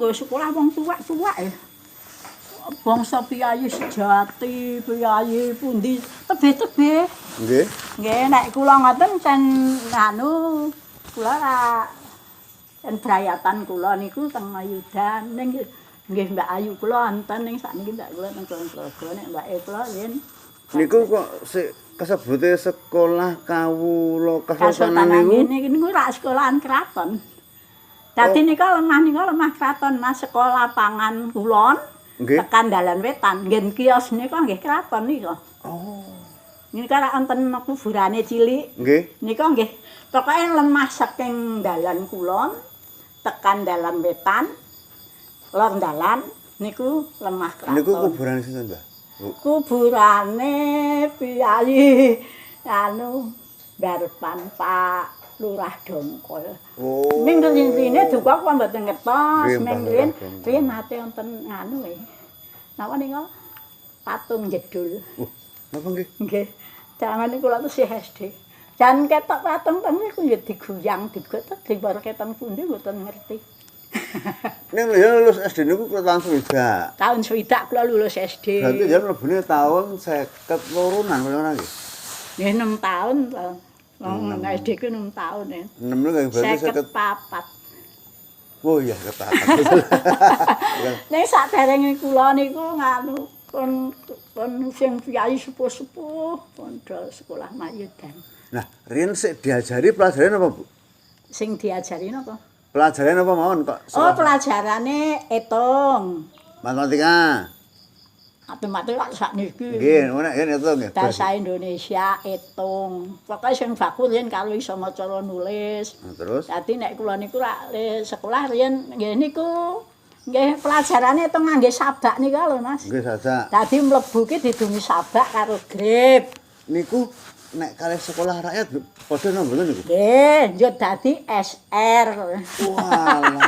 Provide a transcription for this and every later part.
nggo sekolah wong tuwek-tuwek e. Bangsa piyayi sejati, piyayi pundi tebih-tebih. Nggih. Nggih, nek kula ngoten sen anu kula ra sen brayatan kula niku teng Mayudan, ning nggih Mbak Ayu kula wonten, ning sakniki Mbak kula teng Kulon Progo, nek mbake kula yen Niku kok sik kesebute sekolah kawula Kasultanan Kasultanan niku? Niku niku rak sekolahan kraton. Dadi nika lemah nika lemah kraton, Mas, sekolah lapangan kulon tekan dalan wetan, nggen kios nika nggih kraton nika. Oh. Nika rak wonten kuburane cilik. Nggih. Nika nggih pokoke lemah saking dalan kulon tekan dalan wetan lor dalan niku lemah kraton. Niku kuburan sinten, Mbah? Bu. Kuburane piyayi anu Darpan, Pak Lurah Dongkol. Oh. Ning rine duka kula mboten ngertos, Nggih, Mbah ning Lurah riyen Dongkol. Riyen nate wonten nganu e. Napa nika? Patung jedul. Napa nggih? Nggih. Jamane kula tesih SD. Jan ketok patung teng niku nggih diguyang digotek dibarke teng pundi mboten ngerti. Ning ya lulus SD niku tahun 60. Tahun 60 kula lulus SD. Berarti ya mlebune tahun 52-an ngono nggih. Nggih 6 tahun to. Wong SD ku 6 tahun ya. 6 niku berarti 50. 54. Oh iya, 54. Ning saderenge kula niku nganu pun pun sing piyayi sepuh-sepuh pun do sekolah Mayudan. Nah, riyen sik diajari pelajaran apa, Bu? Sing diajari napa? Pelajaran apa mawon kok? Oh, pelajarane hitung. Matematika. Matematika sakniki. Nggih, nek nggih hitung nggih. Bahasa Indonesia, hitung. Pokoke sing baku riyen karo iso maca nulis. Nah, terus? Dadi nek kula niku rak sekolah riyen nggih niku nggih pelajarane hitung ngangge sabak nika lho, Mas. Nggih, sajak. Dadi mlebu ki didumi sabak karo grip. Niku nek kalih sekolah rakyat padha napa mboten niku? Nggih, yo dadi SR. Walah.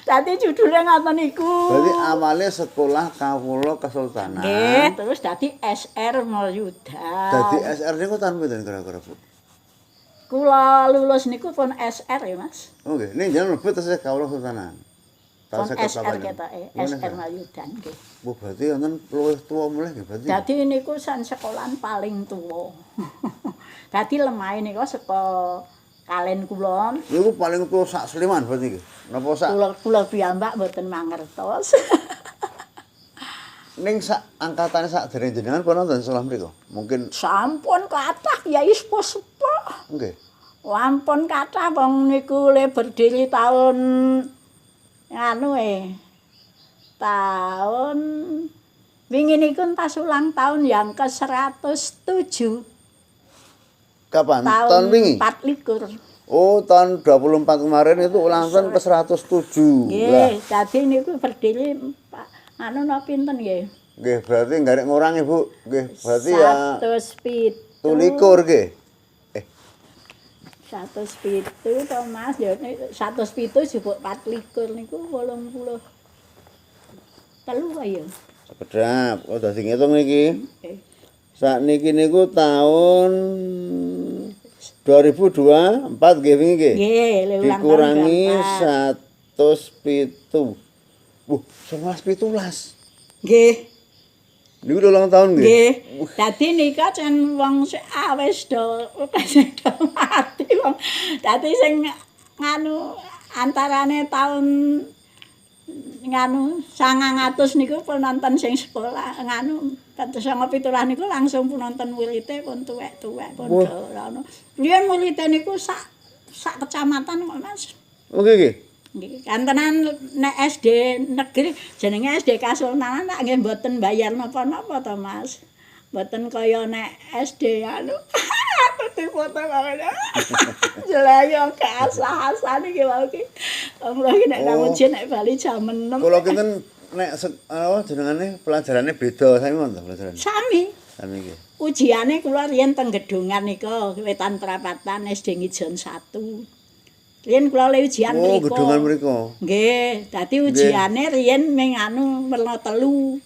Dadi judule ngoten niku. Berarti awalnya sekolah Kawula Kesultanan. Nggih, terus dadi SR Moyudan. Dadi SR niku tahun pinten kira-kira, Bu? Kula lulus niku pun SR ya, Mas. Oh nggih, ning jenengan mlebu tesih Kawula Kesultanan. Pun Tahun SR 58. ketoke, Oh, SR Moyudan nggih. Bu, berarti wonten luwih tuwa mulih nggih berarti. Dadi niku san sekolahan paling tuwa. Dadi lemahe nika saka Kalen Kulon. Niku paling tuwa sak Sleman berarti nggih. Napa sak Kula kula piyambak mboten mangertos. Ning sak angkatane sak dereng jenengan pun wonten sekolah mriku? Mungkin Sampun kathah Kyai sepuh-sepuh. Nggih. Ampun kathah, wong niku le berdiri tahun nganu e. Tahun wingi niku tas ulang tahun yang ke-107. Kapan? Tahun, Tahun wingi? 24. Oh, tahun 24 kemarin itu ulang tahun ke-107. Nggih, dadi niku berdiri Pak anu napa pinten nggih? Nggih, berarti nggak ngurangi, Bu. Nggih, berarti ya 107. 27 nggih. Eh, 107 to, Mas, ya 107 jupuk 24 niku 83 ya. Sekedap, oh dadi ngitung niki. Eh. Sakniki niku tahun 2024 nggih wingi nggih. Nggih, le ulang tahun Dikurangi 24. 107. Wuh, 1917. Nggih. Niku ulang tahun nggih. Nggih. Dadi nika jan wong sik wis do sing do mati wong. Dadi sing nganu antarane tahun nganu 900 niku pun nonton sing sekolah nganu 1917 niku langsung pun nonton muridé pun tuwek-tuwek pun Wah. do anu. Riyen muridé niku sak sak kecamatan kok, Mas. Oh nggih nggih. Nggih, kantenan nek SD negeri jenenge SD Kasultanan tak nggih mboten bayar napa-napa to, Mas. Mboten kaya nek SD anu. Aku difoto kok. Jelayong keasah-asan iki wae iki. Wong iki nek Oh. nang ujian nek bali jam 6. Kula kinten nek apa jenengane pelajarane beda sami wonten pelajarane. Sami. Sami nggih. Ujiane kula riyen teng gedungan nika wetan prapatan SD Ngijon 1. Riyen kula le ujian Oh, mriku. gedungan mriku. Nggih, dadi ujiane riyen ming anu werna telu.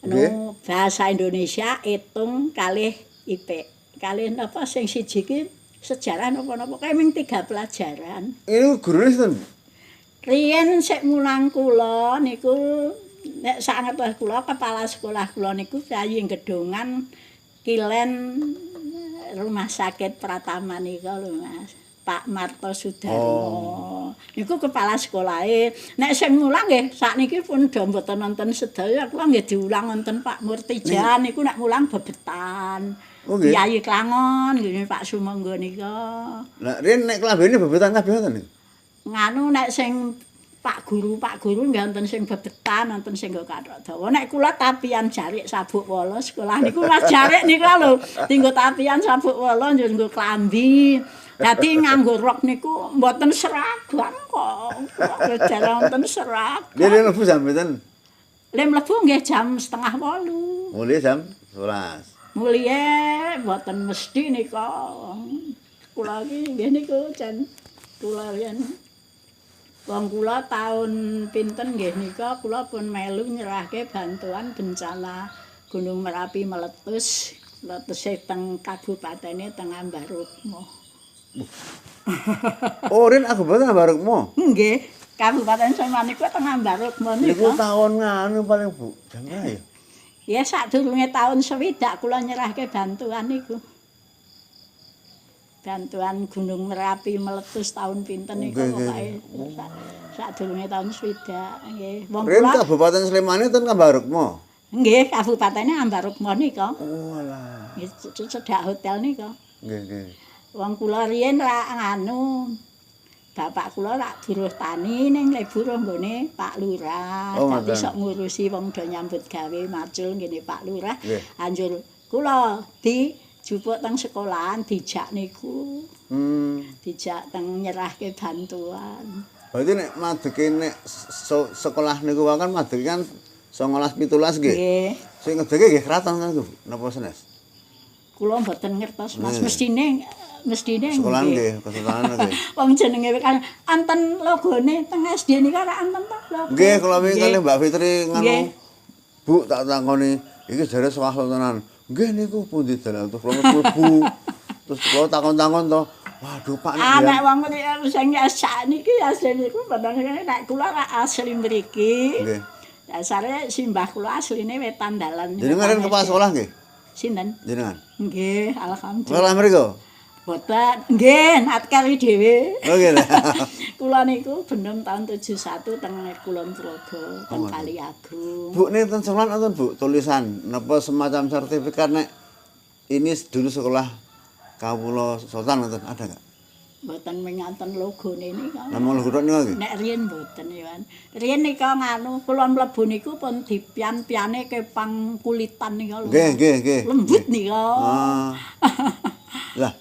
Anu bahasa Indonesia, hitung kalih IP. Kalih napa sing siji ki sejarah napa-napa kae ming tiga pelajaran. Ini gurune sinten? Riyen sik mulang kula niku, nek sangertos kula, kepala sekolah kula niku Kyai Gedongan kilen Rumah Sakit Pratama nika lho, Mas. Pak Marto Sudarmo. Oh. Niku kepala sekolahe. Nek sing mulang nggih sakniki pun do mboten wonten sedaya, kula nggih diulang wonten Pak Murtijan niku nek mulang bebetan. Oh, nggih. Kyai Klangon nggih Pak Sumangga nika. Lah, riyen nek klambine bebetan kabeh ngoten niku? Nganu, nek sing Pak guru nggih wonten sing bebetan, wonten sing nggo kathok dawa. Nek kula tapian jarik sabuk wala sekolah niku, Mas, jarik niku lho, dinggo tapian sabuk wala njur nggo klambi. Dadi nganggo rok niku mboten seragam kok. Kula jarang wonten seragam. Riyen mlebu jam pinten? Le mlebu nggih jam 7.30. Mulih jam 11. Mulihe mboten mesti nika. Kula iki nggih niku jan kula yen wong kula taun pinten nggih nika kula pun melu nyerahke bantuan bencana Gunung Merapi meletus, letuse teng kabupatene teng Ambarukmo. Oh, riyen aku boten Ambarukmo. Nggih, Kabupaten Sleman niku teng Ambarukmo Niku nika. Tahun nganu paling, Bu. Jam berapa ya? Ya sadurunge tahun 60 kula nyerahke bantuan niku. Bantuan Gunung Merapi meletus tahun pinten niku Nggih, nggih. pokoke sadurunge tahun 60 nggih. Wong Riyen kula Kabupaten Sleman ten Ambarukmo. Nggih, kabupatene Ambarukmo nika. Oh, alah. Nggih, cedhak hotel nika. Nggih, nggih. Wong kula riyen rak nganu, bapak kula rak buruh tani ning le buruh nggone Pak Lurah. Oh, Dadi ngoten. sok ngurusi wong do nyambut gawe macul nggene Pak Lurah. Nggih. Anjur kula dijupuk teng sekolahan dijak niku, dijak teng nyerahke bantuan. Berarti nek madeke nek sekolah niku wae kan madeke kan 1917 nggih. Nggih. Sing ngedeke nggih kraton kan, Bu? Napa senes? Kula mboten ngertos, Mas, Nggih. mestine mestine Sekolahan nggih, kesultanan nggih. Wong jenenge kan anten logone teng SD nika ora anten to logo. Nggih, kula wingi kalih Mbak Fitri nganu. Nggih. Bu, tak takoni, iki jare sekolah sultanan. Nggih niku pundi dalan terus kula mlebu. Terus kula takon-takon to. Waduh, Pak, nek Ah, nek biyen- wong sing sakniki asli niku mboten, nek kula rak asli mriki. Nggih. Dasare simbah kula asline wetan dalan. Jenengan riyen kepala sekolah nggih? Sinten? Jenengan. Nggih, alhamdulillah. Sekolah mriku. Boten, nggih, natkari dhewe. Oh, nggih. Kula niku benem tahun 71 teng Kulon Progo, teng Oh, ngoten. Kaliagung. Bu, nek ten sekolah wonten, Bu, tulisan napa semacam sertifikat nek ini dulu sekolah Kawula Sultan wonten, ada enggak? Mboten menganten logone nika. Namung logo tok niku nggih. Nek riyen mboten ya. Riyen nika nganu, kula mlebu niku pun dipian-piane kepang kulitan nika lho. Nggih, nggih, nggih. Lembut nika. Ah. Lah,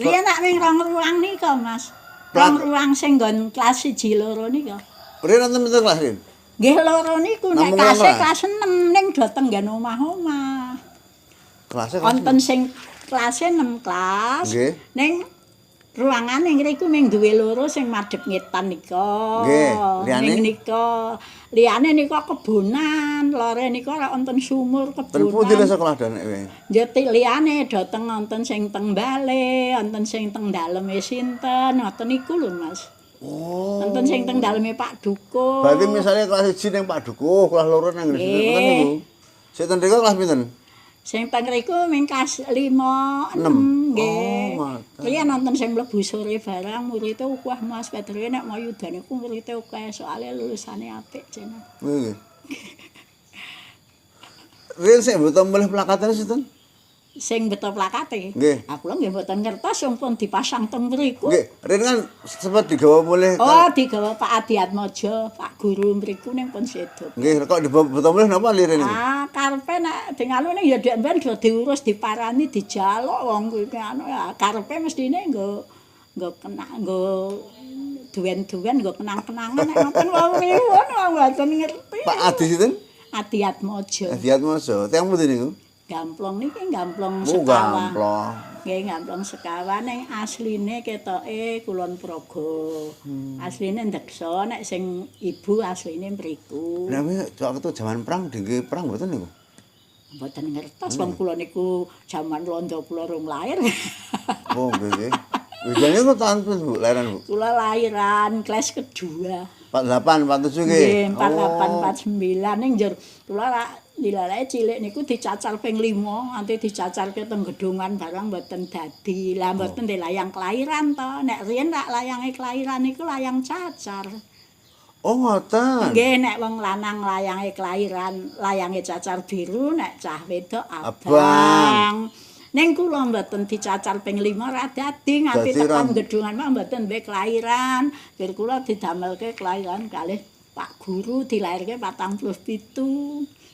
Riyen tak ming rong ruang nika, Mas. Rong ruang sing nggon kelas 1 loro nika. Riyen wonten pinten kelas riyen? Nggih loro niku, nek Namung rong kelas kelas? kelas 6 ning do tenggen omah-omah. Kelasnya kelas Wonten sing kelase 6 kelas. Nggih. Ning ruangane ngriku ming duwe loro sing madhep ngetan nika. Nggih, liyane? Ning nika liyane nika kebonan, lore nika ora wonten sumur, Ten pundi le kebonan. sekolah dan nek kowe? Njeti liyane do teng wonten sing teng bale, wonten sing teng daleme sinten, ngoten niku lho, Mas. Oh. Wonten sing teng daleme Pak Dukuh. Berarti misalnya kelas 1 ning Pak Dukuh, kelas loro nang ngene ngoten niku. Sing ten mriku kelas pinten? Sing teng mriku ming kelas 5, 6 Enem. nggih. Oh, ngoten. Riyen nonton sing mlebu sore barang muridé akeh, Mas Pedro, nek Mayudan iku muridé akeh soalé lulusane apik jeneng. Nggih. Riyen sing mboten mulih plakatane sinten? Sing beto plakate. Nggih. Aku lho nggih mboten ngertos wong pun dipasang teng mriku. Nggih, riyen kan sempat digawa mulih. Oh, digawa Pak Adi Atmojo, Pak Guru mriku ning pun sedo. Nggih, kok dibawa beto mulih napa lire niku? Ah, karepe nek dinganu ning ya dek mben do diurus, diparani, dijaluk wong kuwi anu ya karepe mestine nggo nggo kena nggo duwen-duwen, nggo kenang-kenangan nek ngoten wong pripun, wong mboten ngerti. Pak Adi sinten? Adi Atmojo. Adi Atmojo. Tiyang pundi niku? Gamplong niki, Gamplong Oh, Sekawa. Gamplong. Nggih, Gamplong Sekawa ning asline ketoke Kulon Progo. Asline Ndekso, nek sing ibu asline mriku. Lah, waktu zaman perang dingge perang mboten niku? Mboten ngertos, wong kula niku jaman londo kula rung lair. Oh, nggih nggih. Jenenge kok tahun pinten, Bu, lahiran, Bu? Kula lahiran kelas kedua. 48, 47 nggih. Nggih, 48 49 ning njur kula lak dilalai cilik niku dicacar ping 5 nganti dicacarke teng gedhongan barang mboten dadi. Lah mboten oh, layang kelahiran to. Nek riyen lak layange kelahiran niku layang cacar. Oh, ngoten. Nggih, nek wong lanang layange kelahiran layange cacar biru, nek cah wedok abang. Abang. Ning kula mboten dicacar ping 5 ora dadi nganti tekan gedhongan mah mboten duwe kelahiran. Nggih kula didamelke kelahiran kalih Pak Guru dilairke 47.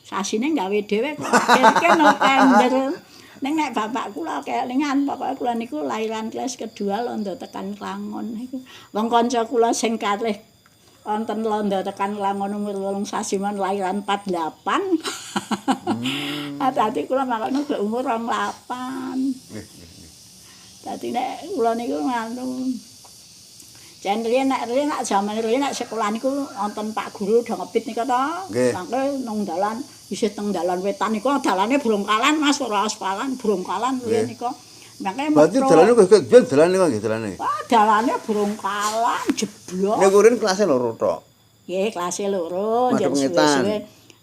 Sasine gawe dhewe kok akhirke November. Ning nek bapak kula kelingan pokoke kula niku lahiran kelas kedua londo tekan Klangon niku. Wong kanca kula sing kalih wonten londo tekan Klangon umur 8 sasi mon lahiran 48. Dadi kula makane umur 28. Nggih, nggih, nggih. Dadi nek kula niku nganu jan riyen nek riyen nek jaman riyen nek sekolah niku wonten Pak Guru do ngepit niku to. Mangke nang dalan isih teng dalan wetan niku dalane brongkalan Mas, ora aspalan, brongkalan riyen niku. Mangke berarti dalane kok biyen dalan niku nggih dalane. Wah, dalane brongkalan jeblok. Niku riyen kelase loro tok. Nggih, kelase loro madhep ngetan.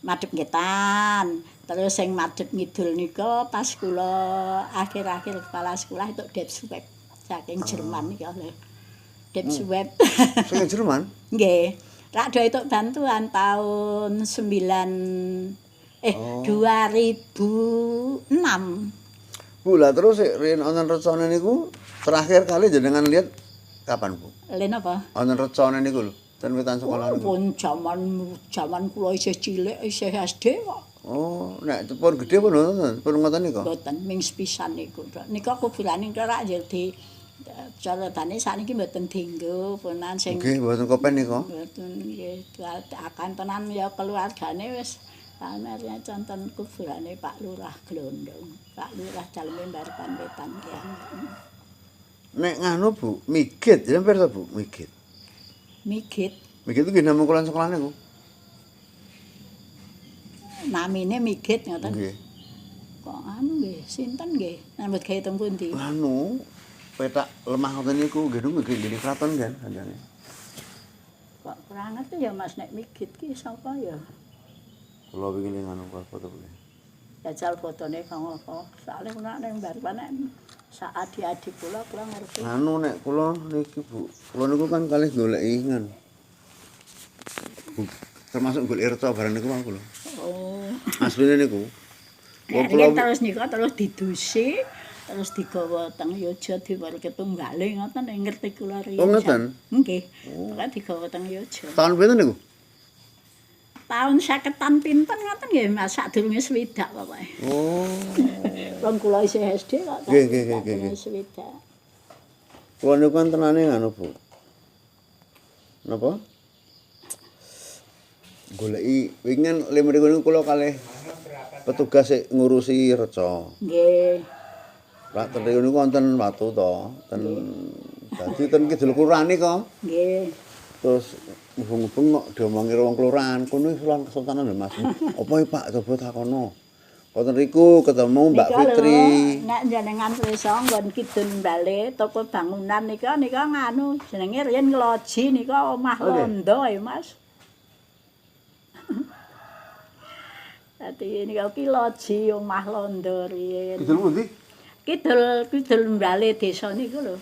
Madhep ngetan. Terus sing madhep ngidul nika pas kula akhir-akhir kepala sekolah itu Depsweb saking Jerman nika lho. Depsweb. Saking Jerman? Nggih. Rak do itu bantuan tahun 2006. Bu, lah terus riyen wonten recane niku terakhir kali jenengan lihat kapan, Bu? Lha napa? Wonten recane niku lho, ten wetan sekolah niku. Pun jaman kula isih cilik, isih SD kok. Oh, nek pun gedhe pun wonten, pun ngoten niku. Mboten, ming sepisan niku. Nika kuburane rak njur di caratane sakniki mboten dienggo punan sing nggih mboten kopen niku. Mboten nggih, akan tenan ya keluargane wis pamernya conton kuburane Pak Lurah Glondong. Pak Lurah daleme Mbarpan Wetan ya. Nek nganu Bu, migit, jenengan pirsa Bu, migit. Migit. Migit nggih namung kula sekolah niku. Namine migit ngoten. Nggih. Kok anu nggih, sinten nggih? Nyambut gawe teng pundi? Anu, petak lemah ngoten niku nggih nggih nggih kraton kan sanjane. Kok kurang ngerti ya Mas nek migit ki sapa ya? Kula wingi nganu foto kuwi. Jajal fotone kang apa? Soale kula ning Mbarpan nek sak adik-adik kula kula ngerti. Anu nek kula niki Bu, kula niku kan kalih goleki ngan. Bu, termasuk golek reca barang niku mawon kula. Oh. Asline niku. Wong kula terus nika terus didusi, terus digawa teng Yojo diwarke tunggale ngoten ngerti kula riyen. Oh ngoten? Nggih. Pokoke digawa teng Yojo. Tahun pinten niku? Tahun 50-an pinten ngoten nggih Mas, sadurunge swidak pokoke. Oh. Wong kula isih SD kok. Nggih, nggih, nggih. Swidak. Kula niku kan tenane ngono, Bu. Napa? Goleki wingi le mriku niku kula kalih petugas sik ngurusi reca. Nggih. Rak ten niku wonten watu to, ten dadi ten kidul kelurahan nika. Nggih. Terus hubung-hubung kok diomongi wong kelurahan, kono iki ulang kesultanan lho Mas. Apa iki Pak, coba takono. Wonten riku ketemu Mbak nika Fitri. Lho, nek jenengan pirsa nggon kidul bale toko bangunan nika nika nganu jenenge riyen Ngloji nika omah londo ya Mas. Dadi nika ki loji omah londo riyen. Kidul pundi? Kidul kidul bale desa niku lho.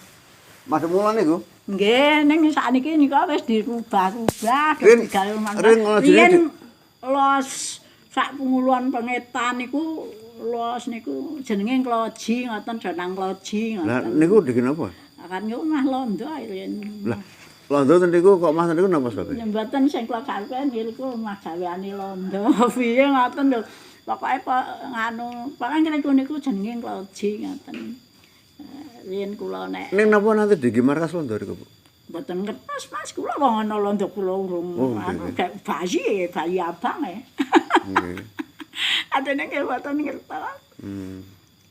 Madhep mulane niku. Nggih, ning sakniki nika wis dirubah-rubah digawe omah. Riyen los sak penguluan pengetan niku los niku jenenge Ngloji ngoten danang Ngloji ngoten. Lah niku dikene apa? Kan niku omah londo riyen. Lah londo ten niku kok omah ten niku napa sebabe? Ya mboten sing kula karepe niku omah gaweane londo. Piye ngoten lho. Pokoke nganu, pokoke ngriku niku jenenge Ngloji ngoten. Riyen kula nek ning napa nanti digi markas londo niku, Bu? Mboten ngertos Mas, kula wong ana londo kula urung anu bayi, bayi abang e. Nggih. Atene nggih mboten ngertos.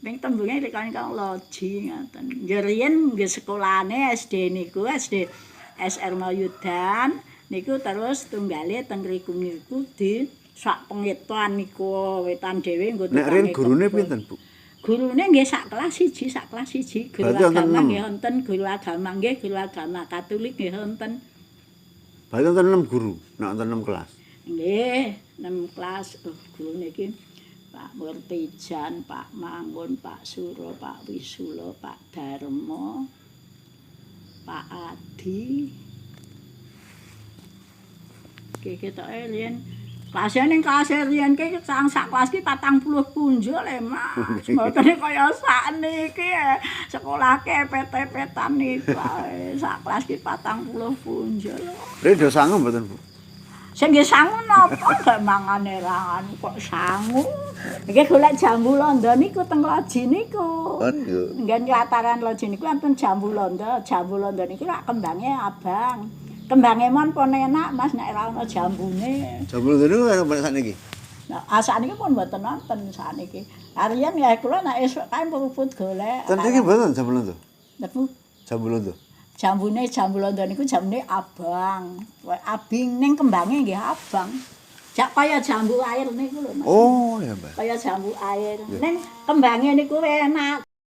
Ning tembunge rikane kang loji ngoten. Nggih riyen nggih sekolahane SD niku SD SR Mayudan niku terus tunggale teng riku niku di sak pengetan niku wetan dhewe nggo. Nek riyen gurune pinten, Bu? Gurune nggih sak kelas siji, sak kelas siji. Guru Berarti wonten agama enem. nggih wonten, guru agama nggih, guru agama Katolik nggih wonten. Berarti wonten 6 guru, nek wonten 6 kelas. Nggih, 6 kelas. Oh, gurune iki Pak Murtijan, Pak Mangun, Pak Suro, Pak Wisulo, Pak Darmo, Pak Adi. Iki ketoke riyen kelasnya ning kelas riyen ki sang sak kelas ki 40 punjul e, Mas. Mboten kaya sakniki e. Sekolahke PT-petan niku ae. Sak kelas ki 40 punjul. Riyen do sangu mboten, Bu? Sing nggih sangu napa gak mangane ra anu kok sangu. Nggih golek jambu londo niku teng loji niku. Oh niku. Nggen lataran loji niku wonten jambu londo. Jambu londo niku rak kembange abang. Kembange mon pun enak, Mas, nek ora ana jambune. Jambu londo niku ana nek sakniki. Nah, sakniki pun mboten wonten sakniki. Riyen ya kula nek esuk kae mruput golek. Ten mriki mboten jambu londo. Napa? Jambu londo. Jambune jambu londo niku jambune abang. Abing ning kembange nggih abang. Jak kaya jambu air niku lho, Mas. Oh, ya, Mbak. Kaya jambu air. Ning kembange niku enak.